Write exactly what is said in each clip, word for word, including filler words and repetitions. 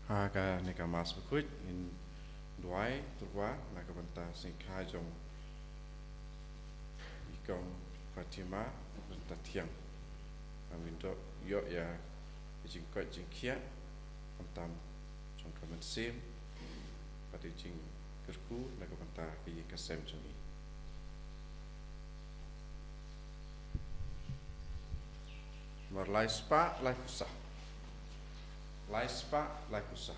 Ha kane ka Mass bakhuid ngin duwai tyrwa na ka bynta sngi kha jong i Kong Fatima, bynta thiang. Ngin ïoh ïa ka jingkoit jingkhiah khamtam jong ka mynsiem bad ka jingkyrkhu na ka bynta ka ïing ka sem jong ngi. Mar lai spah lai phew saw. Lai spah lai phew saw.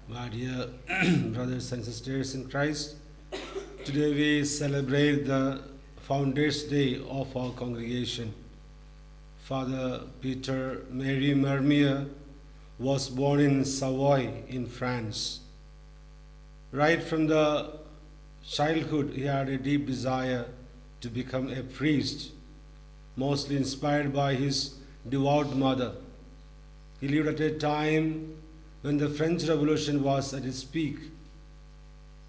My dear brothers and sisters in Christ, today we celebrate the Founders' Day of our congregation. Father Peter Mary Mermier was born in Savoy in France. Right from the childhood, he had a deep desire to become a priest, mostly inspired by his devout mother. He lived at a time when the French Revolution was at its peak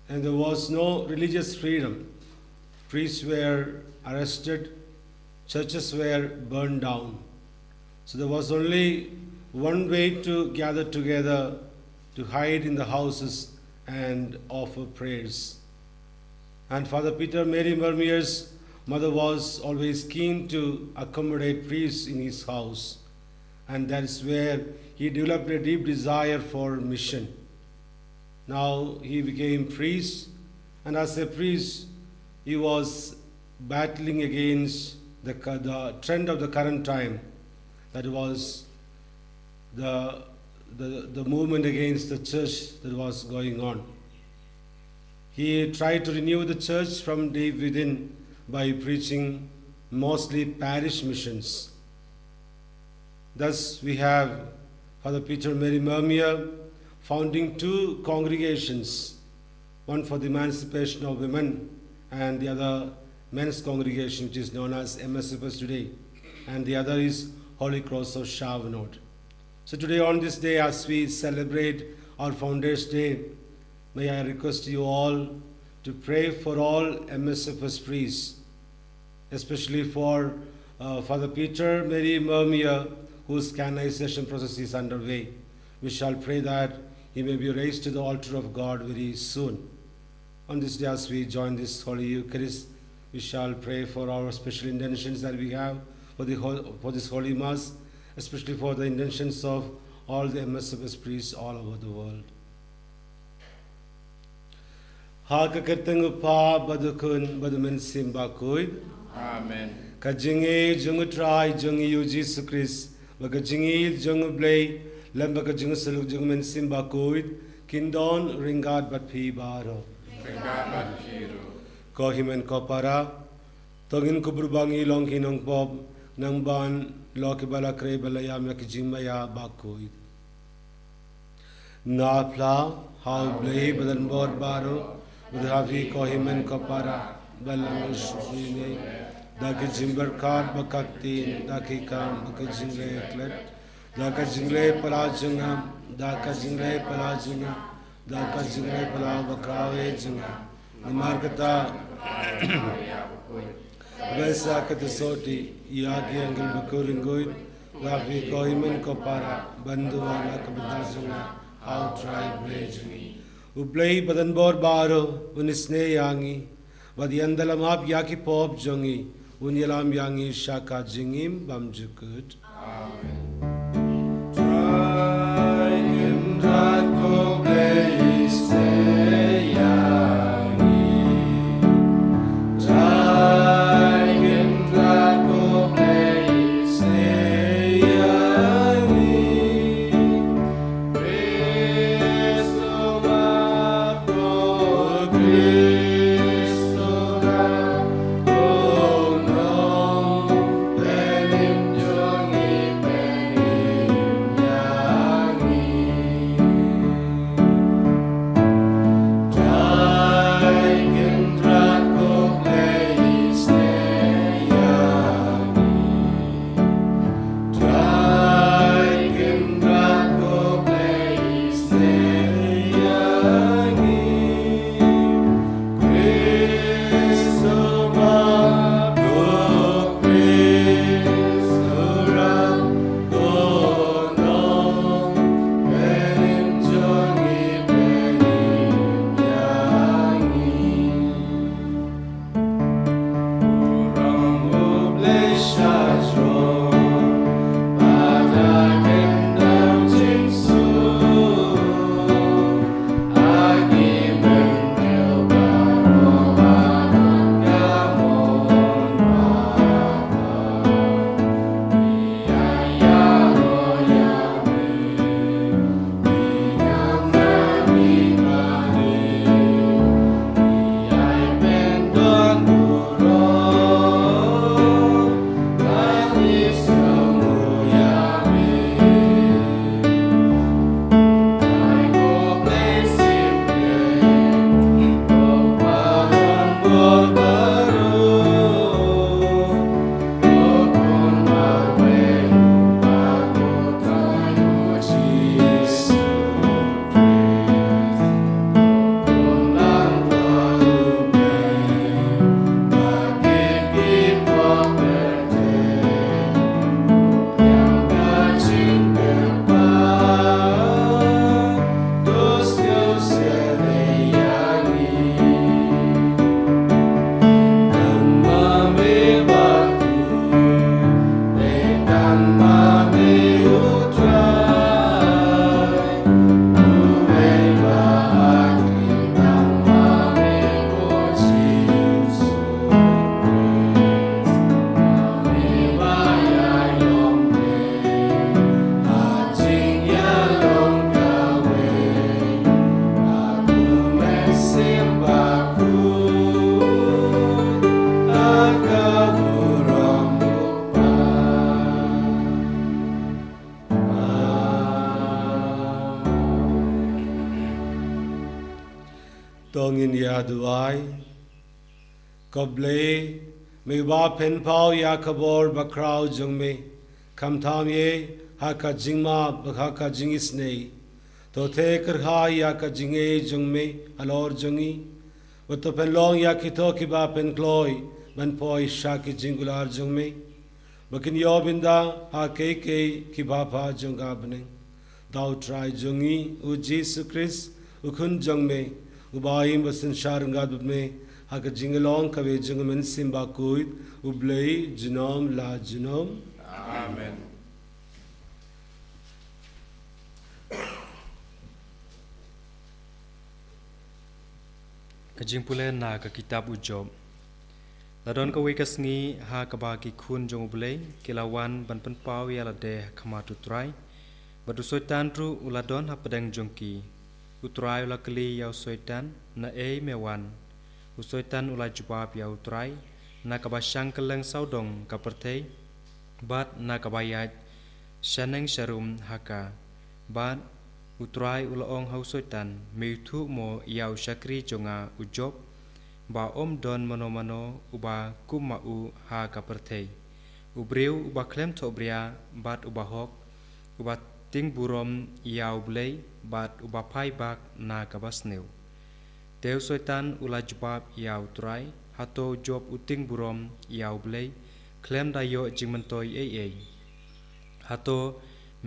and there was no religious freedom. Priests were arrested, churches were burned down. So there was only one way to gather together, to hide in the houses and offer prayers. And Father Peter Mary Mermier's mother was always keen to accommodate priests in his house. And that's where he developed a deep desire for mission. Now he became priest, and as a priest, he was battling against the, cu- the trend of the current time, that was the, the, the movement against the church that was going on. He tried to renew the church from deep within by preaching mostly parish missions. Thus, we have Father Peter Mary Mermier founding two congregations, one for the emancipation of women and the other men's congregation, which is known as M S F S today, and the other is Holy Cross of Chavanote. So today, on this day, as we celebrate our Founders' Day, may I request you all to pray for all M S F S priests, especially for uh, Father Peter Mary Mermier, whose canonization process is underway. We shall pray that he may be raised to the altar of God very soon. On this day, as we join this Holy Eucharist, we shall pray for our special intentions that we have for, the, ho- for this Holy Mass, especially for the intentions of all the M S F S priests all over the world. Ha ka kyrteng u Kpa bad u Khun bad u Mynsiem Bakhuid. Amen. Ka jingïeit jong u Trai jong ngi u Jisu Khrist, bad ka jingïeit jong u Blei, lem bad ka jingsyllut jong u Mynsiem Bakhuid, kin don ryngkat bad phi baroh. Ryngkat bad phi ruh. Ko hynmen ko para, to ngin kubur ba ngi long ki nongpop, nang ban long kiba la khrei bad la ïam ïa ki jingmaïa bakhuid. Nga phla ha u Blei badonbor baroh, bad ha phi ko hynmen ko para, ba la ngi shu ïa ne, da ki jingpyrkhat bad ka ktien, da ki kam bad ki jingleh klet, da ka jingleh palat jong nga, da ka jingleh palat jong nga, da ka jingleh palat bakhuid jong nga. Namar kata, ba sa ka ta soti, ïa ki angel bakhuid ryngkat, la phi ko hynmen ko para, ban duwan ha ka bynta jong nga, ha u Trai Blei jong ngi. U Blei badonbor baroh, un isynei ïa ngi, bad un ïalam ïa ki pop jong ngi, un ïalam ïa ngi sha ka jingim bymjukut. Amen. Trai ngim To ngin ïa duwai. Ko Blei, me ba pynpaw ïa ka bor bakhraw jong me, khamtam ïa ha ka jingmap bad ha ka jingisynei. To theh kyrhai ïa ka jingïeit jong me halor jong ngi, bad to pynlong ïa kito kiba pynkloi ban poi sha ki jingkular jong me, ba kin ïoh bynta ha kiei kiei kiba bha jong ka bneng. Da U Trai jong ngi U Jisu Khrist, U Khun jong me, uba im bad synshar ryngkat bad me ha ka jinglong kawei jong U Mynsiem Bakhuid, U Blei junom la junom. Amen. Ka jingpule na ka kitab U Job. La don kawei ka sngi ha kaba ki khun jong U Blei ki la wan ban pynpaw ïa lade ha khmat U Trai, bad u Soitan ruh u la don hapdeng jong ki. U Trai u la kylli ïa u Soitan: "Na ei me wan?" U Soitan u la jubab ïa U Trai: "Na kaba shang kylleng sawdong ka pyrthei, bad na kaba ïaid shaneng sharum ha ka." Bad U Trai u la ong ha u Soitan: "Me ithuh mo ïa u shakri jong nga u Job, ba ym don mano mano uba kum ma u ha ka pyrthei, u briew uba khlem thohbria bad uba hok, uba tieng burom ïa U Blei bad uba phai bak na kaba sniew?" Te u Soitan u la jubab ïa U Trai: "Hato u Job u tieng burom ïa U Blei, khlem da ïoh jingmyntoi ei ei? Hato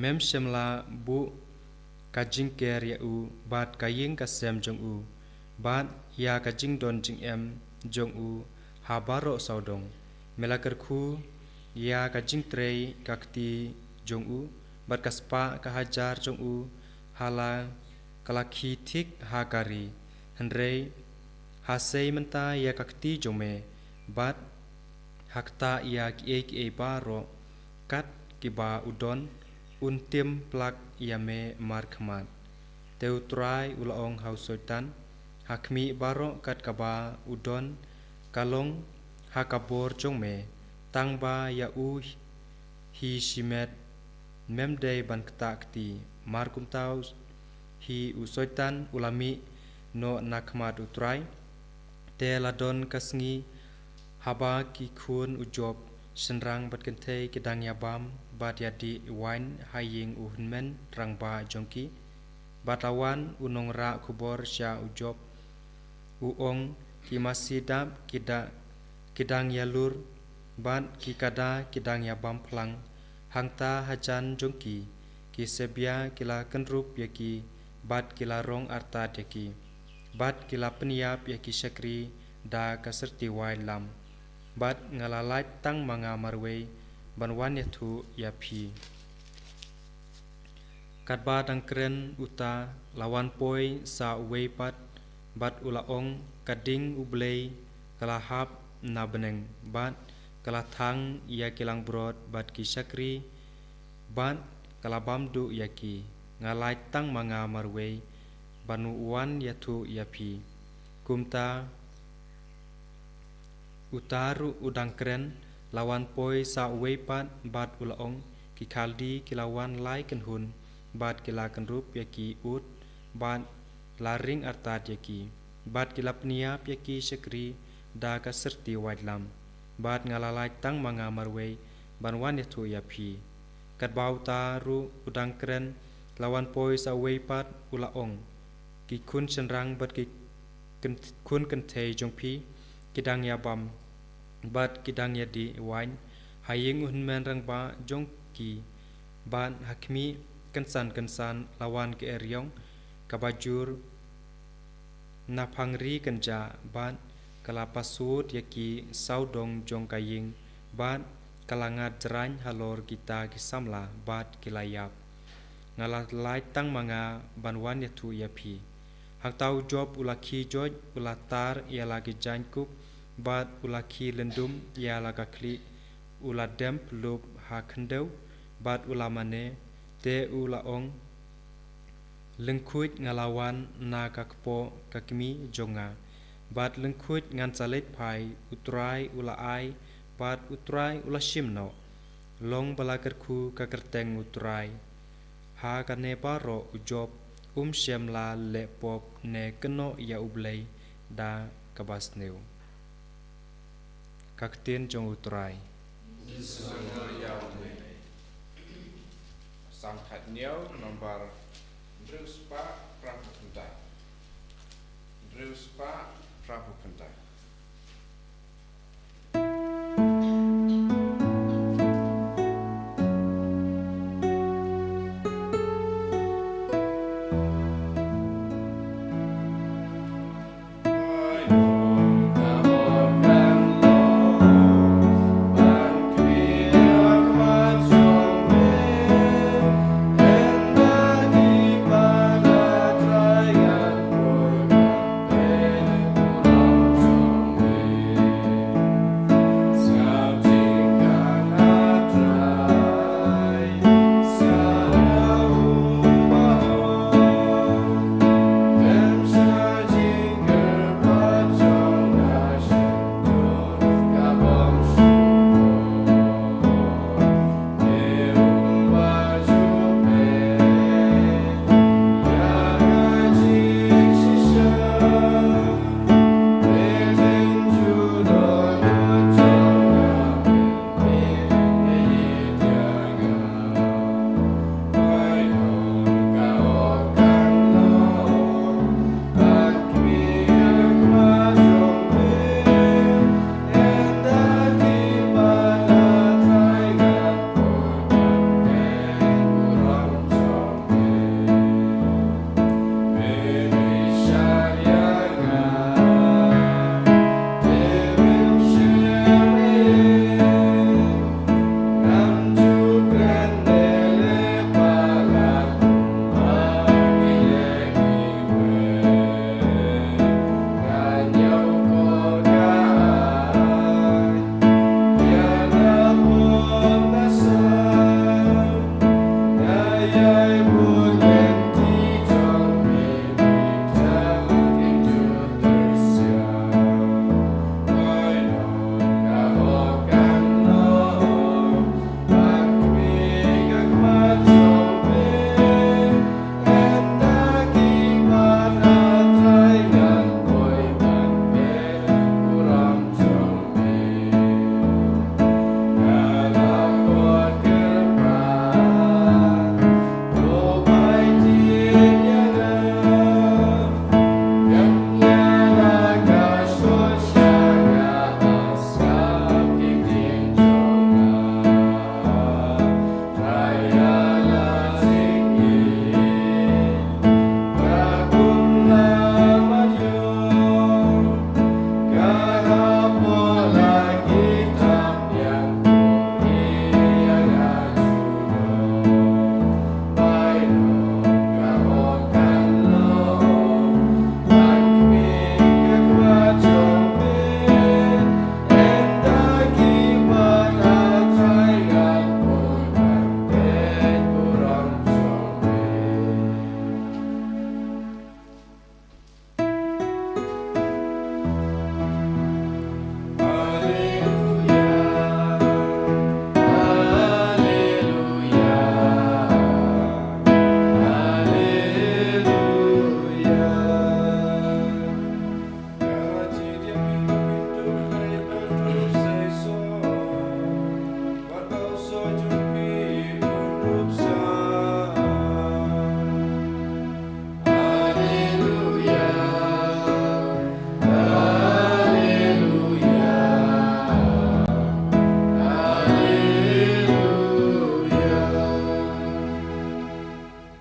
mem shym la buh ka jingker ïa u, bad ka ïing ka sem jong u, bad ïa ka jingdon jingem jong u ha baroh sawdong? Me la kyrkhu ïa ka jingtrei ka kti jong u, bad ka spah ka hajar jong u ha la ka la khie thik ha ka ri. Hynrei ha sei mynta ïa ka kti jong me, bad ha kata ïa kiei kiei baroh kat kiba u don, un tim plak ïa me markhmat." Te U Trai u la ong ha u Soitan: "Ha khmih, baroh kat kaba u don ka long ha ka bor jong me, tang ba ïa u hi shimet mem dei ban ktah kti." Markumta hi u Soitan u la mih noh na khmat U Trai. Te la don ka sngi haba ki khun u Job, shynrang bad kynthei, ki dang ïa bam bad ïa dih wain ha ïing u hynmen rangbah jong ki, bad la wan u nongrah khubor sha u Job, u ong: "Ki masi dap ki da, ki dang ïalur, bad ki kada ki dang ïa bam phlang. Hangta hajan jong ki, ki sebia ki la kynrup ïa ki, bad ki la rong artat ïa ki, bad ki la pynïap ïa ki shakri da ka syrti wai lam. Bad nga la lait tang ma nga marwei ban wan ïathuh ïa phi." Katba dang kren uta, la wan poi sa uwei pat, bad u la ong: "Ka ding U Blei ka la hap na bneng, bad ka la thang ïa ki langbrot bad ki shakri, bad ka la bam duh ïa ki. Nga lait tang ma nga marwei ban wan ïathuh ïa phi." Kumta uta ruh u dang kren, la wan poi sa uwei pat, bad u la ong: "Ki Khaldi ki la wan lai kynhun, bad ki la kynrup ïa ki ut, bad la ring artat ïa ki, bad ki la pynïap ïa ki shakri da ka syrti wai lam. Bad nga la lait tang ma nga marwei ban wan ïathuh ïa phi." Katba uta ruh u dang kren, la wan poi sa uwei pat, u la ong: "Ki khun shynrang bad ki kyn-, khun kynthei jong phi, ki dang ïa bam, bad ki dang ïa dih wain ha ïing u hynmen rangbah jong ki, bad ha khmih, kynsan kynsan la wan ka eriong kaba jur na phang ri kynjah, bad ka la pasut ïa ki sawdong jong ka ïing, bad ka la ngat jraiñ halor kita ki samla, bad ki la ïap. Nga la lait tang ma nga ban wan ïathuh ïa phi." Hangta u Job u la khie joit, u la tar ïa la ki jaiñkup, bad u la khie lyndum ïa la ka khlieh, u la dem pyllup ha khyndew, bad u la mane. Te u la ong: "Lyngkhuid nga la wan na ka kpoh ka kmie jong nga, bad lyngkhuid ngan sa leit phai. U Trai u la ai, bad U Trai u la shim noh. Long ba la kyrkhu ka kyrteng U Trai." Ha kane baroh u Job um shym la leh pop ne kynnoh ïa U Blei, da kaba sniew. Ka ktien jong U Trai. Psalm khatñiew, nombar hynriew spah phra phew khyndai. Hynriew spah phra phew khyndai.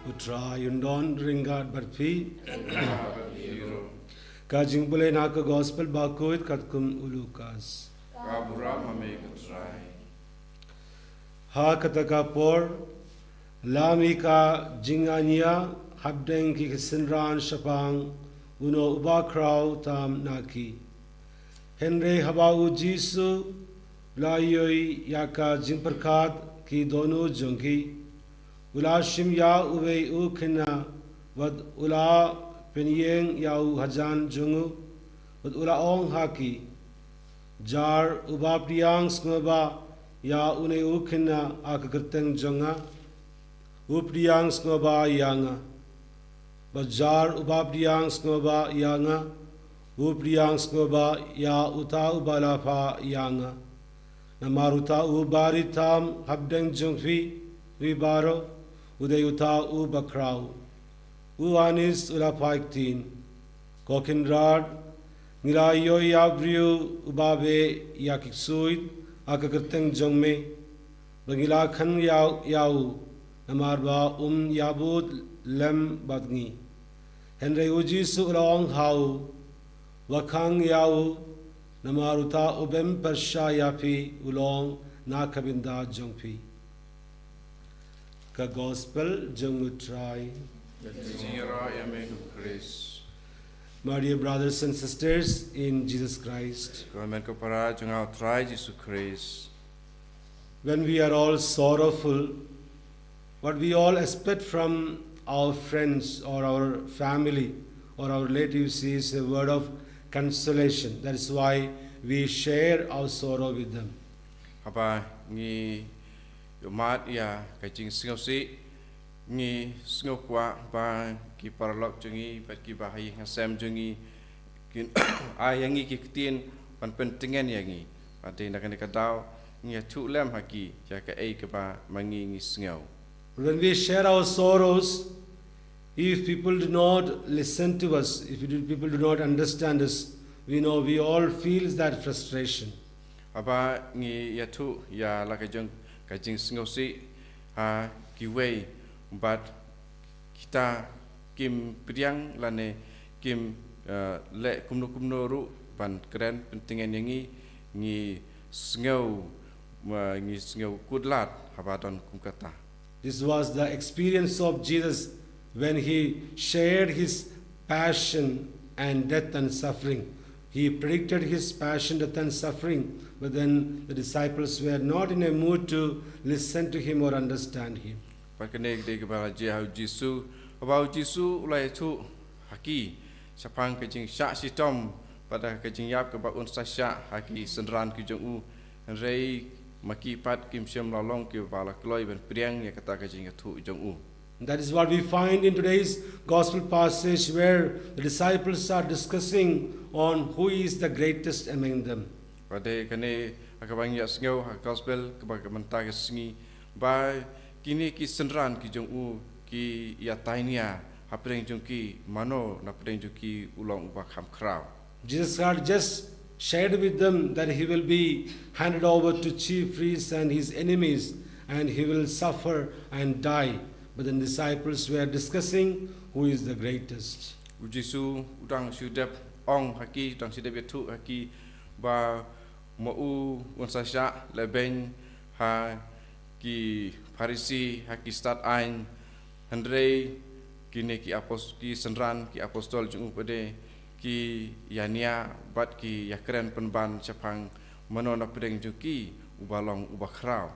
U Trai un don ryngkat bad phi. Ka jingpule na ka Gospel bakhuid katkum u Lukas. Ka burom ha me ko Trai. Ha kata ka por, la mih ka jingaiñia hapdeng ki synran shaphang uno uba khraw tam na ki. Hynrei haba u Jisu u la ïohi ïa ka jingpyrkhat ki dohnud jong ki, u la shim ïa uwei u khynnah bad u la pynïeng ïa u hajan jong u, bad u la ong ha ki, jar u bapdiang sngewbha ïa une u khynnah ha ka kyrteng jong nga, u pdiang sngewbha ïa nga. Bad jar u bapdiang sngewbha ïa nga, U pdiang sngewbha ïa uta uba la phah ïa nga. Namar uta u bari tam hapdeng jong phi, phi baroh, u dei uta u bakhraw. U Ïoannis u la phai ktien. Ko Kynrad, ngi la ïoh ïa u briew uba beh ïa ki ksuid ha ka kyrteng jong me. Ba ngi la khang ïa, ïa u, namar ba um ïabud lem bad ngi. Hynrei u Jisu u la ong ha u, wat khang ïa u, namar uta ubym pyrshah ïa phi u long na ka bynta jong phi. Ka Gospel jong U Trai. Ka jingïaroh ïa me ko Khrist. My dear brothers and sisters in Jesus Christ, ko hynmen ko para jong nga ha U Trai Jisu Khrist. When we are all sorrowful, what we all expect from our friends or our family or our relatives is a word of consolation. That is why we share our sorrow with them. Haba ngi ïohmad ïa ka jingsngewsih, ngi sngew kwah ba ki paralok jong ngi bad kiba ha ïing ha sem jong ngi kin ai ïa ngi ki ktien ban pyntngen ïa ngi. Bad dei na kane ka daw ngi ïathuh lem ha ki ïa kaei kaba ma ngi ngi sngew. When we share our sorrows, if people do not listen to us, if you do, people do not understand us, we know we all feel that frustration. Haba ngi ïathuh ïa la ka jong ka jingsngewsih ha kiwei bad kita kim pdiang lane kim, eh, leh kumno kumno ruh ban kren pyntngen ïa ngi, ngi sngew, eh, ngi sngew kudlad haba don kum kata. This was the experience of Jesus when he shared his passion and death and suffering. He predicted his passion, death, and suffering, but then the disciples were not in a mood to listen to him or understand him. Bad kane ka dei kaba la jia ha U Jisu, haba U Jisu u la ïathuh ha ki shaphang ka jingshah shitom bad ka jingïap kaba un sa shah ha ki synran ki jong u. Hynrei ma ki pat kim shym la long kiba la kloi ban pdiang ïa kata ka jingïathuh jong u. That is what we find in today's gospel passage, where the disciples are discussing on who is the greatest among them. Bad dei kane ha kaba ngi ïa sngew ha gospel kaba ka mynta ka sngi ba kine ki synran ki jong u ki ïa tainia hapdeng jong ki mano napdeng jong ki u long uba kham khraw. Jesus had just shared with them that he will be handed over to chief priests and his enemies, and he will suffer and die. But the disciples were discussing who is the greatest. U Jisu u dang shu dep ong ha ki, u dang shu dep ïathuh ha ki ba ma u un sa shah lehbeiñ ha ki Pharisi, ha ki stad aiñ, hynrei kine ki apos-, ki synran, ki apostol jong u pat de ki ïa nia bad ki ïa kren pynban shaphang mano napdeng jong ki uba long uba khraw.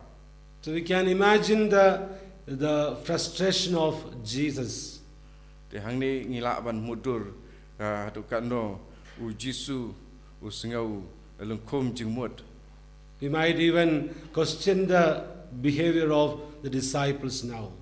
So we can imagine the, the frustration of Jesus. Te hangne ngi lah ban mutdur, ah, haduh katno u Jisu u sngew lyngkhum jingmut. We might even question the behavior of the disciples now.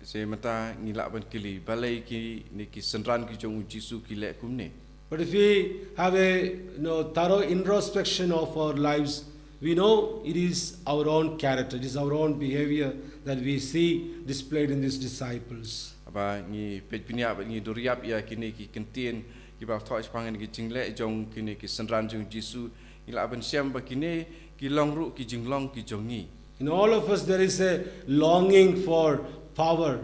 Te mynta ngi lah ban kylli, balei kine ki synran ki jong u Jisu ki leh kumne? But if we have a, you know, thorough introspection of our lives, we know it is our own character, it is our own behavior that we see displayed in these disciples. Haba ngi peit bniah bad ngi duriap ïa kine ki kyntien kiba thoh shaphang kine ki jingleh jong kine ki synran jong u Jisu, ngi lah ban shem ba kine ki long ruh ki jinglong ki jong ngi. In all of us, there is a longing for power,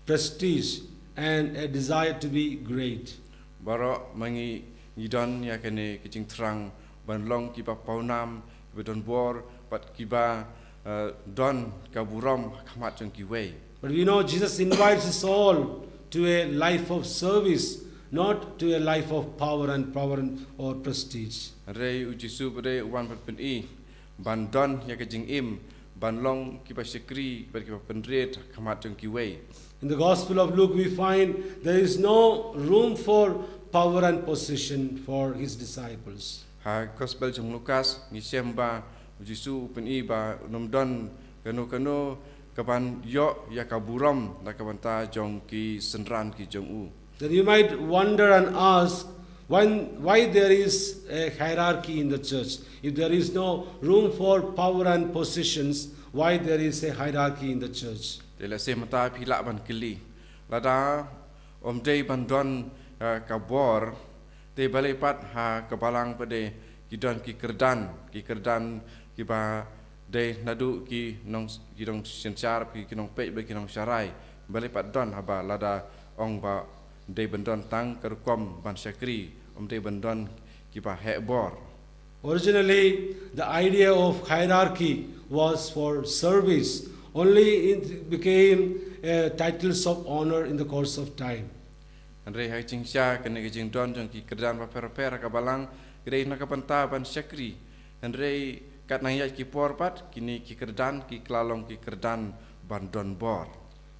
prestige, and a desire to be great. Baroh ma ngi ngi don ïa kane ka jingthrang ban long kiba pawnam, kiba don bor, bad kiba, eh, don ka burom ha khmat jong kiwei. But we know Jesus invites us all to a life of service, not to a life of power and power and, or prestige. Hynrei u Jisu pat de u wan ban pyni ban don ïa ka jingim, ban long kiba shakri bad kiba pynrit ha khmat jong kiwei. In the Gospel of Luke, we find there is no room for power and position for his disciples. Ha Gospel jong Lukas ngi shem ba u Jisu u pyni ba un ym don kano kano kaban ïoh ïa ka burom na ka bynta jong ki synran ki jong u. Then you might wonder and ask, When, why there is a hierarchy in the church? If there is no room for power and positions, why there is a hierarchy in the church? Te lehse mynta phi lah ban kylli, lada ym dei ban don, eh, ka bor, te balei pat ha ka balang pat de ki don ki kyrdan, ki kyrdan kiba dei naduh ki nong, ki nongsynshar, ki, ki nongpeit bad ki nongsharai. Balei pat don haba lada ong ba dei ban don tang ka rukom ban shakri, ym dei ban don kiba heh bor. Originally, the idea of hierarchy was for service. Only it became, uh, titles of honor in the course of time. Hynrei ha ka jingshisha kane ka jingdon jong ki kyrdan bapher bapher ha ka balang ka dei na ka bynta ban shakri. Hynrei katba nang ïaid ki por pat kine ki kyrdan ki la long ki kyrdan ban don bor.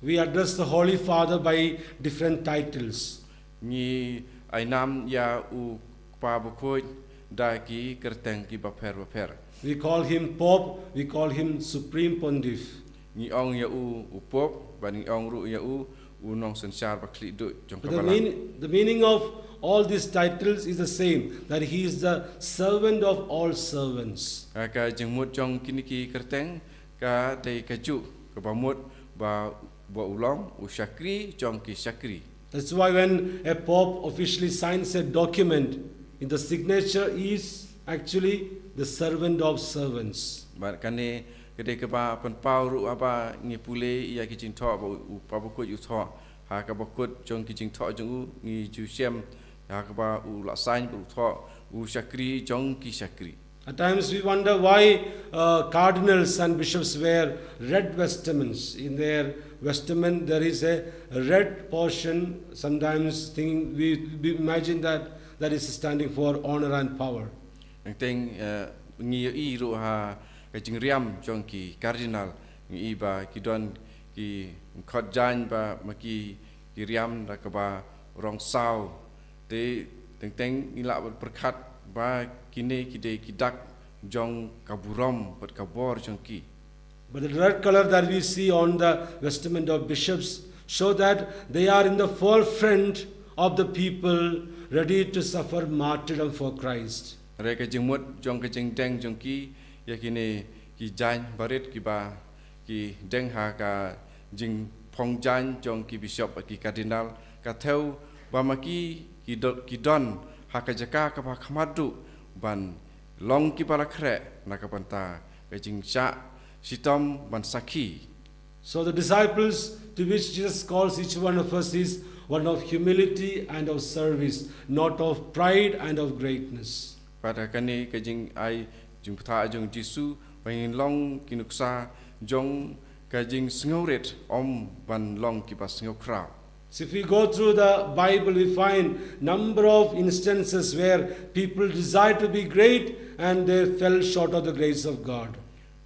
We address the Holy Father by different titles. Ngi ai nam ïa u Kpa Bakhuid da ki kyrteng kiba pher bapher. We call him Pope, we call him Supreme Pontiff. Ngi ong ïa u u Pope, bad ngi ong ruh ïa u u nongsynshar ba khlieh duh jong ka balang. But the mean-, the meaning of all these titles is the same, that he is the servant of all servants. Ka jingmut jong kine ki kyrteng ka dei kajuh, kaba mut ba, ba u long u shakri jong ki shakri. That's why when a pope officially signs a document, in the signature is actually the servant of servants. Bad kane ka dei kaba pynpaw ruh haba ngi pule ïa ki jingthoh ba u Kpa Bakhuid u thoh. Ha kaba kut jong ki jingthoh jong u ngi ju shem ha kaba u la sign ba u thoh u shakri jong ki shakri. At times we wonder why, uh, cardinals and bishops wear red vestments. In their vestment there is a red portion. Sometimes thinking we, we imagine that that is standing for honor and power. Teng teng, eh, ngi ïohi ruh ha ka jingriam jong ki cardinal, ngi ïohi ba ki don ki khot jaiñ ba ma ki, ki riam da kaba rong saw. Te teng teng ngi lah ban pyrkhat ba kine ki dei ki dak jong ka burom bad ka bor jong ki. But the red color that we see on the vestment of bishops show that they are in the forefront of the people, ready to suffer martyrdom for Christ. Hynrei ka jingmut jong ka jingdeng jong ki ïa kine ki jaiñ barit kiba ki deng ha ka jingphong jaiñ jong ki bishop, ki cardinal, ka thew ba ma ki ki do-, ki don ha ka jaka kaba khmat duh ban long kiba la khreh na ka bynta ka jingshah shitom ban sakhi. So the disciples to which Jesus calls each one of us is one of humility and of service, not of pride and of greatness. Bad ha kane ka jingai jingpyntha jong Jisu ba ngin long ki nuksa jong ka jingsngewrit, ym ban long kiba sngewkhraw. So if we go through the Bible, we find number of instances where people desire to be great and they fell short of the grace of God.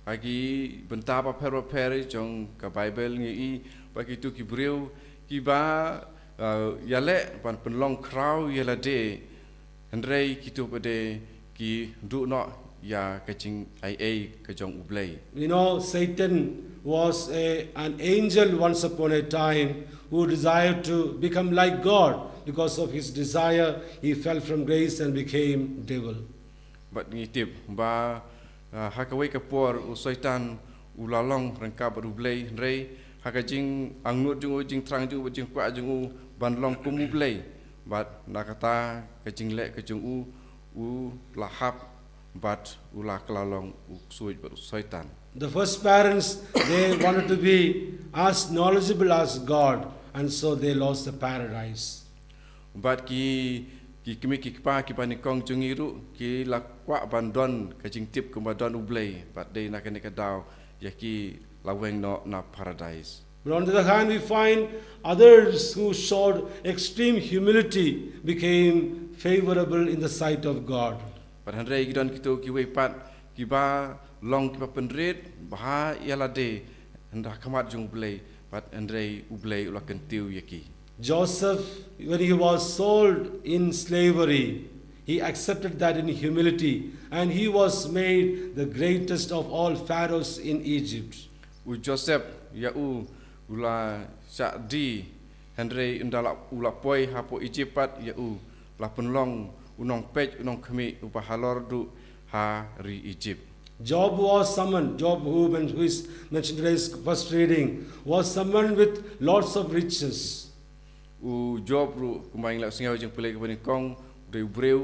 Ha ki bynta bapher bapher jong ka Bible ngi ïohi ba kito ki briew kiba, uh, ïaleh ban pynlong khraw ïa lade, hynrei kito pat de ki duh noh ïa ka jingaiei ka jong U Blei. We know Satan was a, an angel once upon a time who desired to become like God. Because of his desire, he fell from grace and became devil. Bad ngi tip ba, ah, ha kawei ka por u Soitan u la long ryngkat bad U Blei, hynrei ha ka jingangnud jong u, jingthrang jong u, jingkwah jong u ban long kum U Blei, bad na kata ka jingleh ka jong u, u la hap bad u la kylla long u ksuid bad u Soitan. The first parents, they wanted to be as knowledgeable as God, and so they lost the paradise. Bad ki, ki kmie ki kpa kiba nyngkong jong ngi ruh ki la kwah ban don ka jingtip kumba don U Blei, bad dei na kane ka daw ïa ki la weng noh na paradise. But on the other hand, we find others who showed extreme humility became favorable in the sight of God. Bad hynrei ki don kito kiwei pat kiba long kiba pynrit bha ïa lade ha khmat jong U Blei, bad hynrei U Blei u la kyntiew ïa ki. Joseph, when he was sold in slavery, he accepted that in humility, and he was made the greatest of all pharaohs in Egypt. U Joseph, ïa u, u la shah die, hynrei ynda la, u la poi hapoh Egypt pat, ïa u, la pynlong u nongpeit u nongkhmih uba halor duh ha ri Egypt. Job was summoned, Job, who, men- who is mentioned in today's first reading, was summoned with lots of riches. U Job ruh kumba ngi la sngew jingpule kaba nyngkong, u dei u briew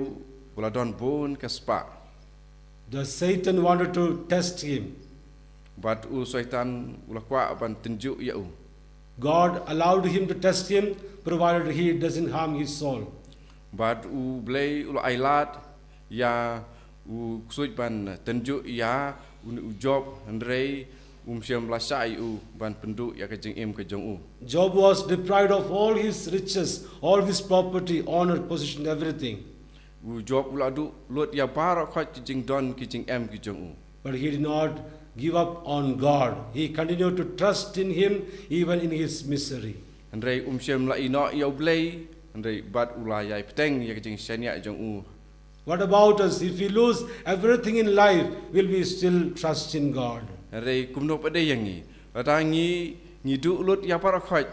uba la don bun ka spah. The Satan wanted to test him. Bad u Soitan u la kwah ban tynjuh ïa u. God allowed him to test him, provided he doesn't harm his soul. Bad U Blei u la ailad ïa u ksuid ban tynjuh ïa u, u Job, hynrei um shym la shah ïa u ban pynduh ïa ka jingim ka jong u. Job was deprived of all his riches, all his property, honor, position, everything. U Job u la duh lut ïa baroh khoit ki jingdon ki jingem ki jong u. But he did not give up on God. He continued to trust in Him even in his misery. Hynrei um shym la ïehnoh ïa U Blei, hynrei bad u la ïai bteng ïa ka jingshaniah jong u. What about us? If we lose everything in life, will we still trust in God? Hynrei kumno pat de ïa ngi? Lada ngi, ngi duh lut ïa baroh khoit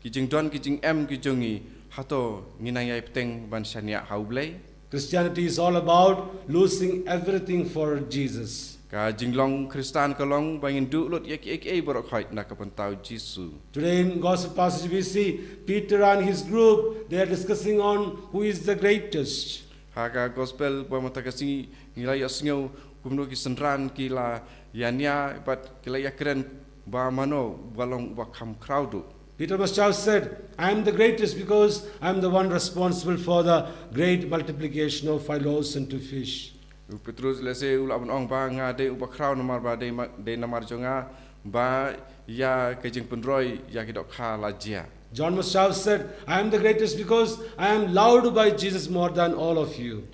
ki jingdon ki jingem ki jong ngi, hato ngi nang ïai bteng ban shaniah ha U Blei? Christianity is all about losing everything for Jesus. Ka jinglong Khristan ka long ba ngin duh lut ïa kiei kiei baroh khoit na ka bynta U Jisu. Today in gospel passage we see Peter and his group, they are discussing on who is the greatest. Ha ka gospel ba mynta ka sngi ngi la ïa sngew kumno ki synran ki la ïa nia bad ki la ïa kren ba mano ba long ba kham khraw duh. Peter must have said, "I am the greatest because I am the one responsible for the great multiplication of five loaves and two fish." U Petrus lehse u la ban ong ba nga dei uba khraw namar ba dei, dei namar jong nga ba ïa ka jingpynroi ïa ki dohkha la jia. John must have said, "I am the greatest because I am loved by Jesus more than all of you."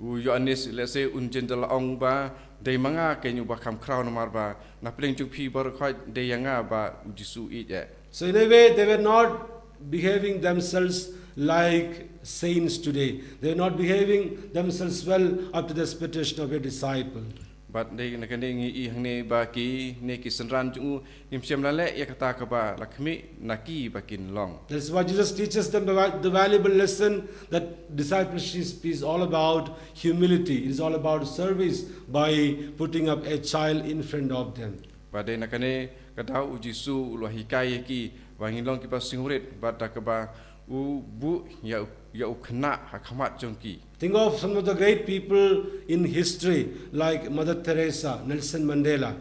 U Ïoannis lehse un jin da la ong ba dei ma nga keiñ uba kham khraw namar ba na pdeng jong phi baroh khoit dei ïa nga ba U Jisu u ïeit eh. So in a way, they were not behaving themselves like saints today. They were not behaving themselves well up to the expectation of a disciple. Bad dei na kane ngi i hangne ba kine ki synran jong u ngim shym la leh ïa kata kaba la khmih na ki ba kin long. That's why Jesus teaches them the va- the valuable lesson that discipleship is all about humility. It is all about service by putting up a child in front of them. Bad dei na kane ka daw U Jisu u la hikai ïa ki ba ngin long kiba sngewrit bad da kaba u buh ïa u, ïa u khynnah ha khmat jong ki. Think of some of the great people in history like Mother Teresa, Nelson Mandela.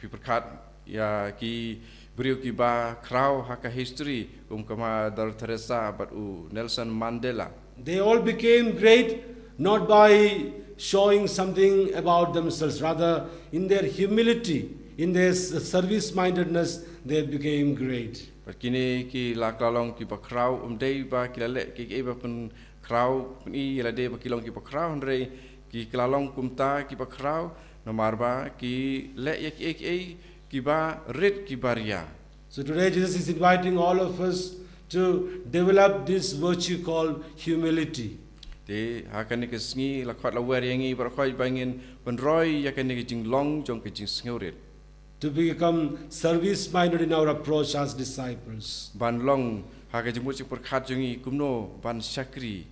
Phi pyrkhat ïa ki briew kiba khraw ha ka history kum ka Mother Teresa bad u Nelson Mandela. They all became great not by showing something about themselves, rather, in their humility, in their s- service mindedness, they became great. Bad kine ki la kylla long kiba khraw, ym dei ba ki la leh kiei kiei ba pynkhraw pyni ïa lade ba ki long kiba khraw, hynrei ki kylla long kumta kiba khraw namar ba ki leh ïa kiei kiei kiba rit kiba ria. So today, Jesus is inviting all of us to develop this virtue called humility. Te ha kane ka sngi la khot la wer ïa ngi baroh khoit ba ngin pynroi ïa kane ka jinglong jong ka jingsngewrit. To become service minded in our approach as disciples. Ban long ha ka jingmut jingpyrkhat jong ngi kumno ban shakri.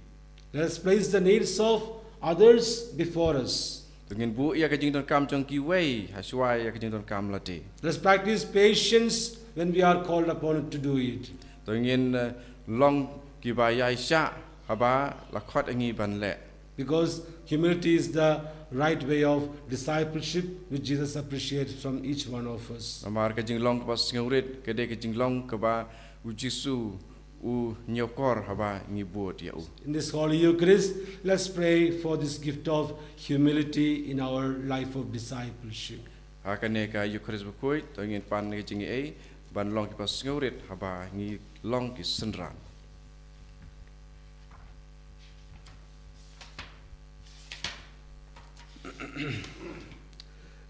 Let us place the needs of others before us. To ngin buh ïa ka jingdonkam jong kiwei ha shuwa ïa ka jingdonkam lade. Let us practice patience when we are called upon to do it. To ngin, eh, long kiba ïaishah haba la khot ïa ngi ban leh. Because humility is the right way of discipleship, which Jesus appreciates from each one of us. Namar ka jinglong kaba sngewrit ka dei ka jinglong kaba U Jisu u ñiewkor haba ngi bud ïa u. In this Holy Eucharist, let's pray for this gift of humility in our life of discipleship. Ha kane ka Eucharist bakhuid to ngin pan ka jingaiei ban long kiba sngewrit haba ngi long ki synran.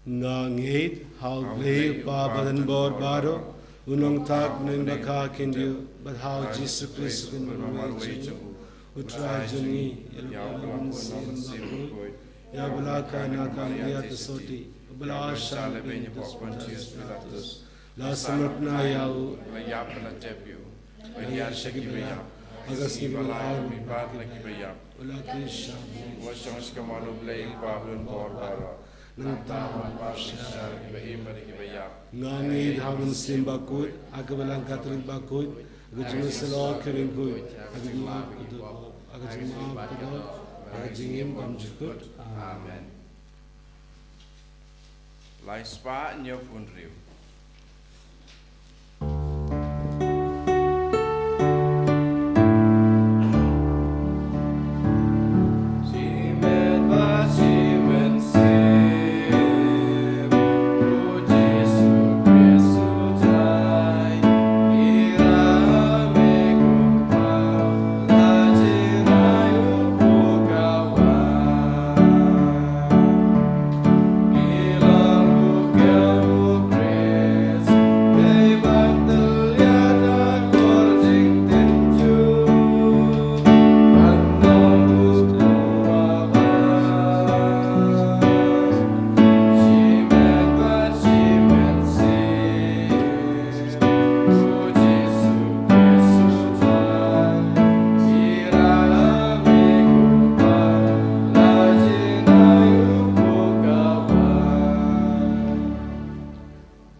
Nga ngeit ha U Blei U Kpa Badan Bor Baroh, U Nongthaw Bneng Bakha Khyndiat, bad ha U Jisu Khrist U Khun Marwei jong U Trai jong ngi, ïa U Blei U Mynsiem Bakhuid, ïa ba la kha na ka Maria Theisotti, ba la shah lehbeiñ hapoh Pontius Pilatus, la symboh na ïa u, la ïap bad la tep ïa u, la ïaid sha kiba ïap, ha ka sngi ba lai, mihpat na kiba ïap. U la kiew sha bneng. Wat shong sha kamon U Blei, U Kpa badonbor baroh. Nangta wat pynshai ïa kiba im bad ïa kiba ïap. Nga ngeit ha U Mynsiem Bakhuid, ha ka Balang Katholik bakhuid, ha ka jingmut sahlok ki riewkhuid, ha ka jingmap kaba kordor, ha ka jingim bymjukut. Amen. Lai spah hynñiewphew hynriew.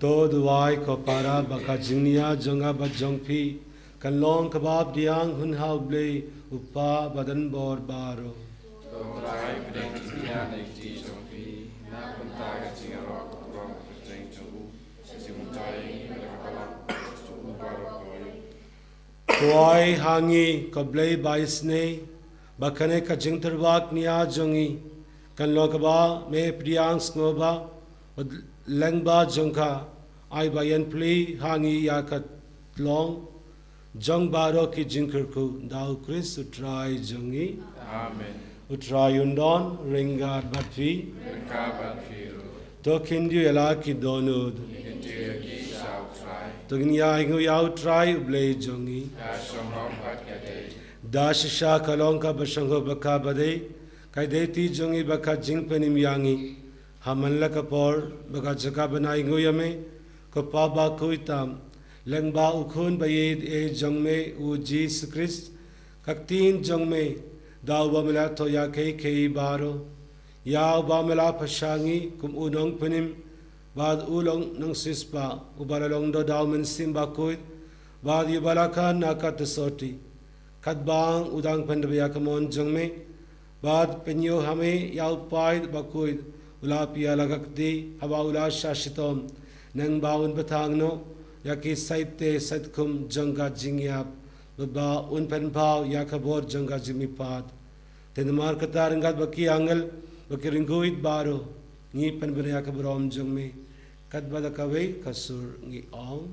To duwai ko para ba ka jingnia jong nga bad jong phi kan long kaba pdiang hun ha U Blei U Kpa badonbor baroh. To Trai, pdiang ka jingnia na ki kti jong phi, na ka bynta ka jingïaroh ka burom ka kyrteng jong u, sha jingmyntoi ïa ngi bad ïa ka balang jong u baroh kawei. To ai ha ngi ko Blei ba isynei, ba kane ka jingtyrwa knia jong ngi kan long kaba me pdiang sngewbha, bad lyngba jong ka, ai ba ïaid plie ha ngi ïa ka long jong baroh ki jingkyrkhu, da U Khrist U Trai jong ngi. Amen. U Trai un don ryngkat bad phi. Ryngkat bad phi ruh. To khyndiat ïa la ki dohnud. Khyndiat ïa ki sha U Trai. To ngin ïa ainguh ïa U Trai U Blei jong ngi. Ka shong hok bad ka dei. Da shisha ka long kaba shong hok bad kaba dei, ka dei kti jong ngi bad ka jingpynim ïa ngi. Ha man la ka por, bad ka jaka ban ainguh ïa me, ko Pa bakhuid tam, lyngba U Khun ba ïeit eh jong me U Jisu Khrist, ka ktien jong me, da uba me la thoh ïa kiei kiei baroh, ïa uba me la pynshai kum u nongpynim, bad u long nongsiewspah, uba la long doh da U Mynsiem Bakhuid, bad ïa uba la khan na ka kti sotti. Katba u dang pyndep ïa ka mon jong me, bad pynïoh ha me ïa u paid bakhuid, u la pynïaid la ka kti, haba u la shah shitom, nangba un btang noh ïa ki saite saitkhum jong ka jingïap, bad ba un pynpaw ïa ka bor jong ka jingmihpat. Te namar kata ryngkat bad ki angel, bad ki riewkhuid baroh, ngi pynbna ïa ka burom jong me, katba da kawei ka sur ngi ong.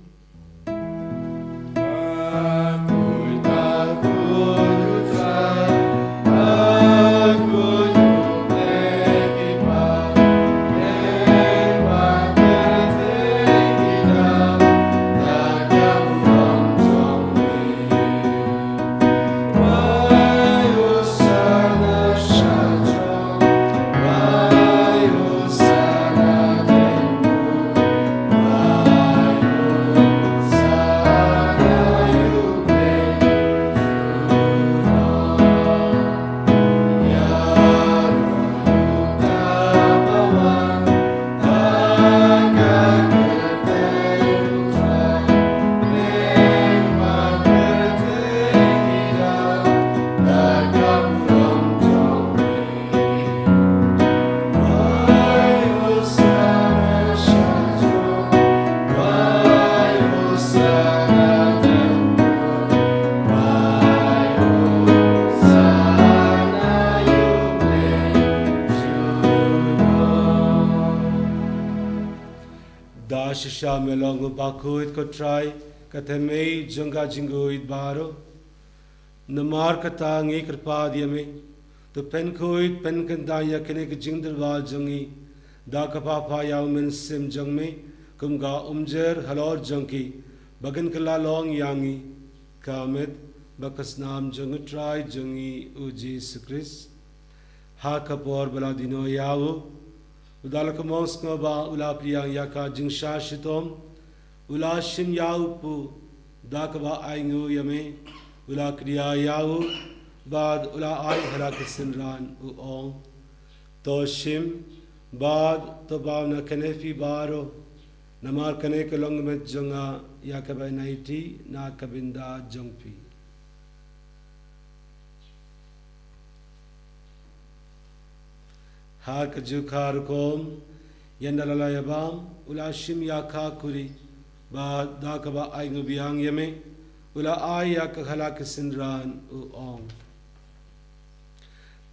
Da shisha me long u bakhuid ko Trai, ka thymmei jong ka jingkhuid baroh. Namar kata ngi kyrpad ïa me, to pynkhuid pynkynthah ïa kine ki jingtyrwa jong ngi, da ka papa ïa u Mynsiem jong me, kum ka umjer halor jong ki, ba kin kylla long ïa ngi, ka met bad ka snam jong u Trai jong ngi u Jisu Khrist. Ha ka por ba la die noh ïa u, u da la ka mong sngewbha u la pdiang ïa ka jingshah shitom, u la shim ïa u pud, da kaba ainguh ïa me, U la kdiah ïa u, bad u la ai ha la ki synran, u ong: To shim, bad to bam na kane phi baroh, namar kane ka long ka met jong nga, ïa kaba yn aiti na ka bynta jong phi. Ha kajuh ka rukom, ynda la ïa bam, u la shim ïa ka kuri, bad da kaba ainguh biang ïa me, u la ai ïa ka ha la ki synran, u ong: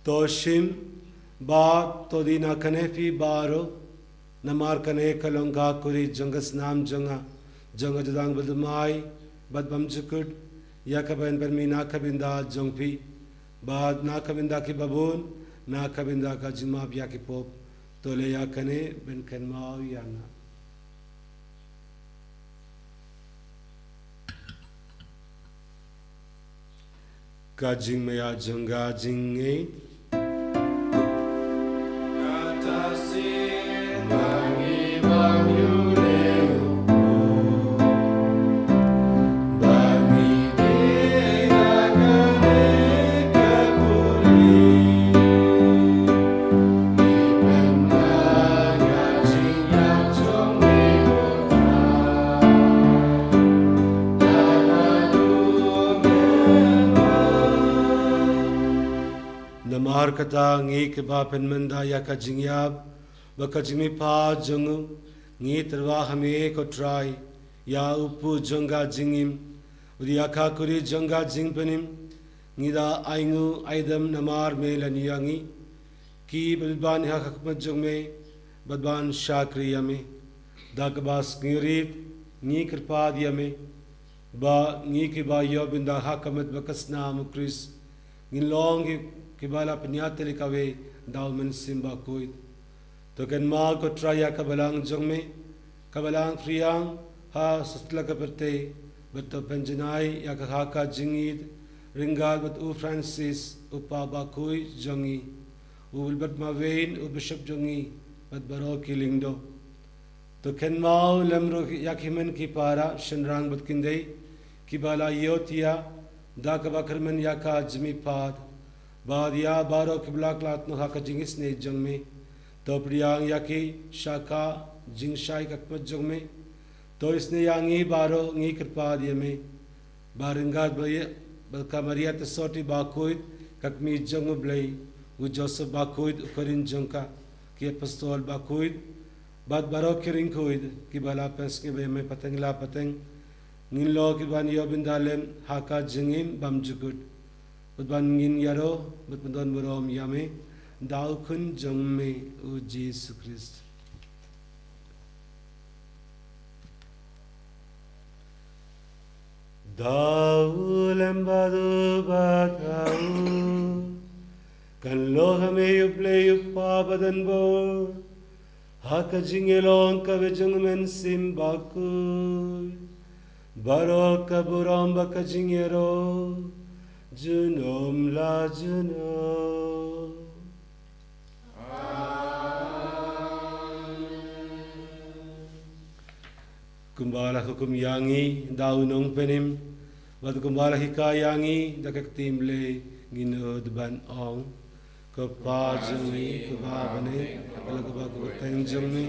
To shim, bad to die na kane phi baroh, namar kane ka long ka kuri jong ka snam jong nga, jong ka jutang bathymmai bad bymjukut, ïa kaba yn pynmih na ka bynta jong phi bad na ka bynta ki babun, na ka bynta ka jingmap ïa ki pop. To leh ïa kane ban kynmaw ïa nga. Ka jingmih jong ka jingngeit. Namar kata ngi kiba pynmynda ïa ka jingïap bad ka jingmihpat jong u, ngi tyrwa ha me ko Trai, ïa u puh jong ka jingim, bad ïa ka kuri jong ka jingpynim, ngi da ainguh aidem namar me lane ïa ngi, kiba bit ban ha khmat jong me, bad ban shakri ïa me. Da kaba sngewrit, ngi kyrpad ïa me, ba ngi kiba ïoh bynta ha ka met bad ka snam u Khrist, ngin long ki, kiba la pynïatylli kawei da u Mynsiem Bakhuid. To kynmaw ko Trai ïa ka balang jong me, ka balang phriang ha satlak ka pyrthei, bad to pynjanai ïa ka ha ka jingïeit ryngkat bad u Francis, u Papa bakhuid jong ngi, u Wilbert Marwein, u Bishop jong ngi, bad baroh ki lyngdoh. To kynmaw lem ruh ïa ki hynmen ki para, shynrang bad kynthei, kiba la ïohthiah da kaba kyrmen ïa ka jingmihpat, bad ïa baroh kiba la khlad noh ha ka jingisynei jong me. To pdiang ïa ki sha ka jingshai khmat jong me. To isynei ïa ngi baroh, ngi kyrpad ïa me, ba ryngkat bad ïa, bad ka Maria Theisotti bakhuid, ka kmie jong u Blei, u Joseph bakhuid, u kyrhai jong ka, ki apostol bakhuid, bad baroh ki riewkhuid kiba la pynsngewbha ïa me pateng la pateng, ngin long kiban ïoh bynta lem ha ka jingim bymjukut, bad ban ngin ïaroh bad pyndonburom ïa me da u Khun jong me, u Jisu Khrist. Da u lem bad u bad ha u, kan long ha me u Blei u Kpa badonbor, ha ka jingïalong kaba jong u Mynsiem Bakhuid, baroh ka burom bad ka jingïaroh, junom la junom. Kumba la hukum ïa ngi da u Nongpynim, bad kumba la hikai ïa ngi da ka ktien Blei, ngin nud ban ong: Ko Kpa jong ngi, uba ha bneng, ka long kaba kyrteng jong me,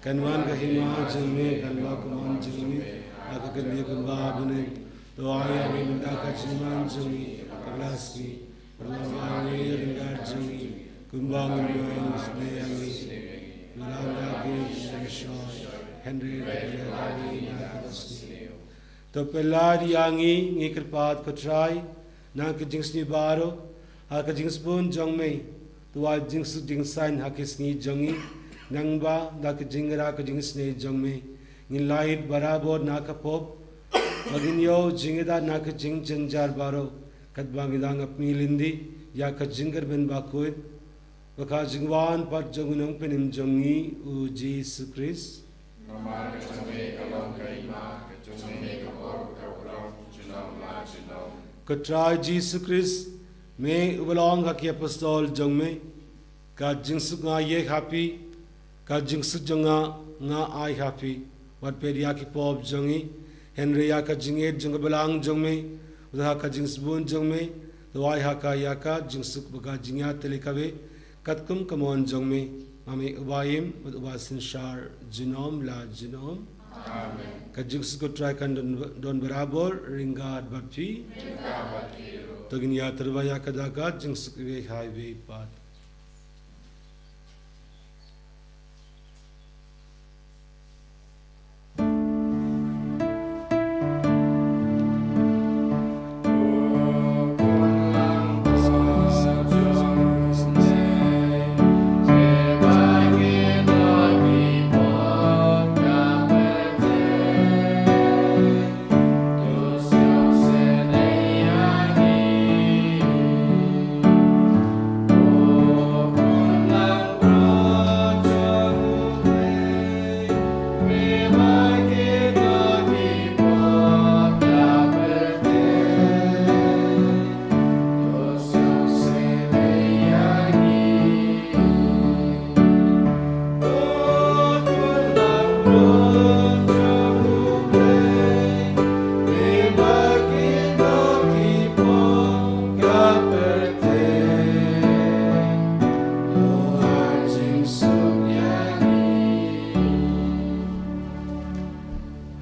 kan wan ka hima jong me, kan long ka mon jong me ha ka khyndiat kumba ha bneng. To ai ïa ngi mynta ka jingman jong ngi ka la ka sngi. Pynlong ïa ngi ryngkat jong ngi, kumba ngi pynlong ïa ngi, ym lah ïa ngi shu shoi, hynrei to pynlait ïa ngi na ka sniew. To pynlait ïa ngi, ngi kyrpad ko Trai, na ka jingsniew baroh, ha ka jingsbun jong me, to ai jingsuk jingsaiñ ha ki sngi jong ngi, nangba da ka jingrah ka jingisynei jong me, ngin lait barabor na ka pop, ba ngin ïoh jingïada na ka jingjynjar baroh, katba ngi dang ap mihlynti ïa ka jingkyrmen bakhuid bad ka jingwan pat jong u Nongpynim jong ngi u Jisu Khrist. Namar ka jong me ka long ka hima, ka jong me ka bor, ka burom, junom la junom. Ko Trai Jisu Khrist, me uba la ong ha ki apostol jong me: Ka jingsuk nga ïeh ha phi, ka jingsuk jong nga nga ai ha phi. Wat peit ïa ki pop jong ngi, hynrei ïa ka jingïeit jong ka balang jong me, Da ha ka jingsbun jong me, da wai ha ka ïa ka jingsuk bad ka jingïatylli kawei, katkum ka mon jong me, ma me uba im bad uba synshar junom la junom. Amen. Ka jingsuk U Trai kan don, don barabor ryngkat bad phi. To ngin ïatyrwa ïa ka da ka jingsuk iwei ha iwei pat.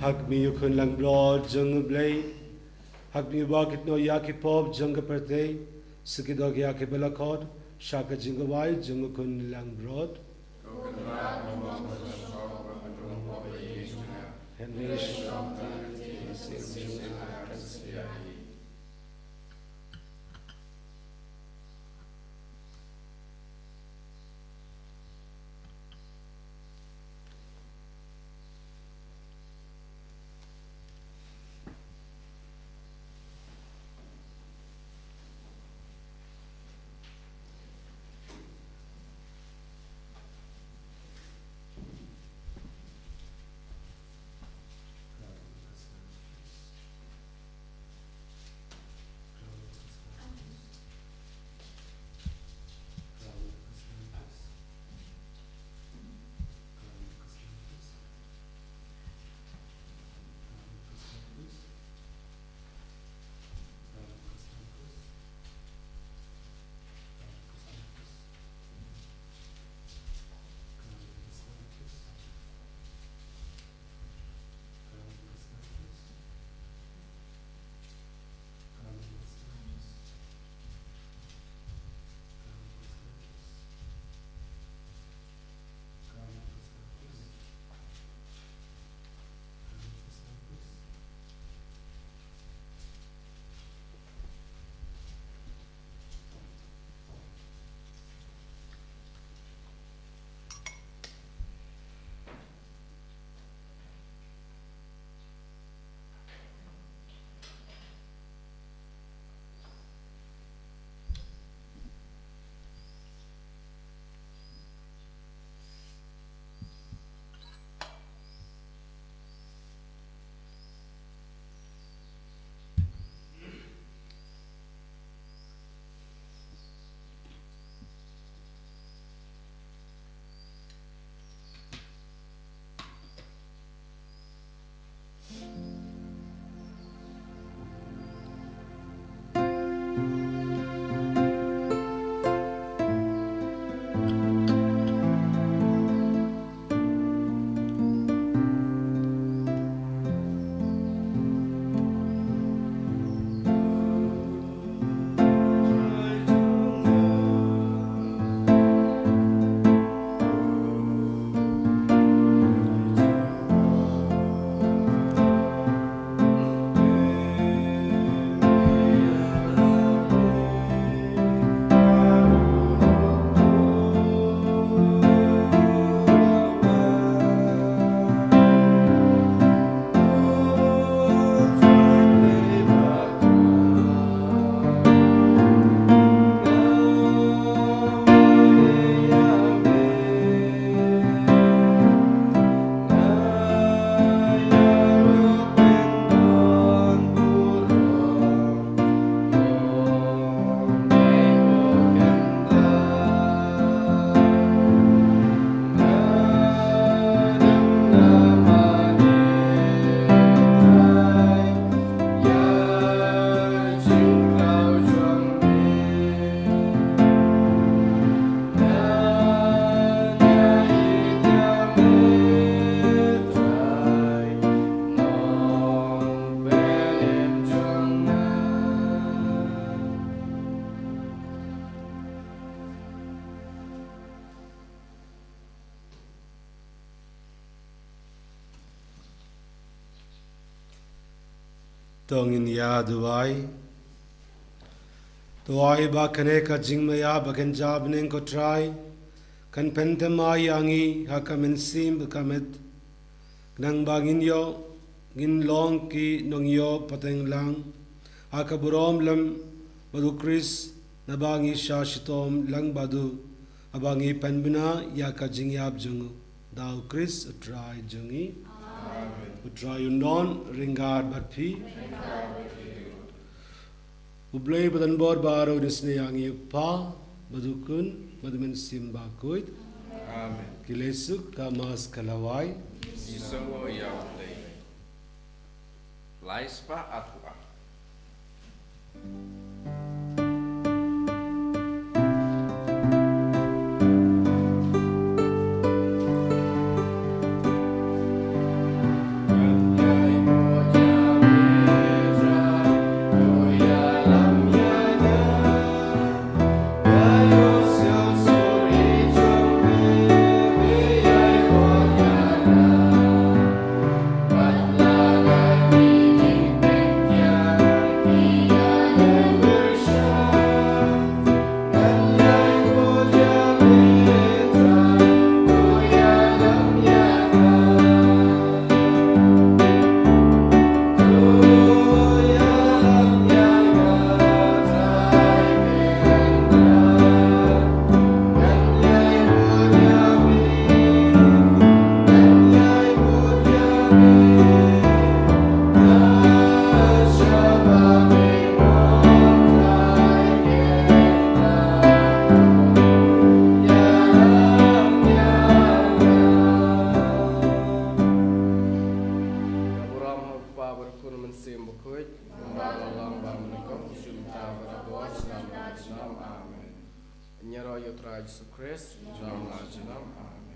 Ha khmih, U Khun langbrot jong U Blei, ha khmih uba kit noh ïa ki pop jong ka pyrthei, sa kit noh ïa kiba la khot sha ka jingkawai jong U Khun langbrot. To ngin ïa duwai. Duwai ba kane ka jingmaïa ba kan ja bneng, ko Trai, kan pynthymmai ïa ngi ha ka mynsiem bad ka met, khnang ba ngin ïoh, ngin long ki nongïoh pateng lang ha ka burom lem bad u Khrist, naba ngi shah shitom lang bad u, haba ngi pynbna ïa ka jingïap jong u, da u Khrist u Trai jong ngi. Amen. U Trai un don ryngkat bad phi. U Blei ba don bor baroh un isynei ïa ngi, u Kpa bad u Khun bad u Mynsiem Bakhuid. Amen. Ki leit suk ha ka Mass ka lawei. Ki sngewbha ïa u Blei. Lai spah arphew ar. Ka burom ha u Kpa bad u Khun bad u Mynsiem Bakhuid, kumba la long bad mynnyngkong, kumjuh mynta bad ha ka por snem la ka snem. Amen. Ïaroh ïa u Trai Jisu Khrist. Junom la junom. Amen.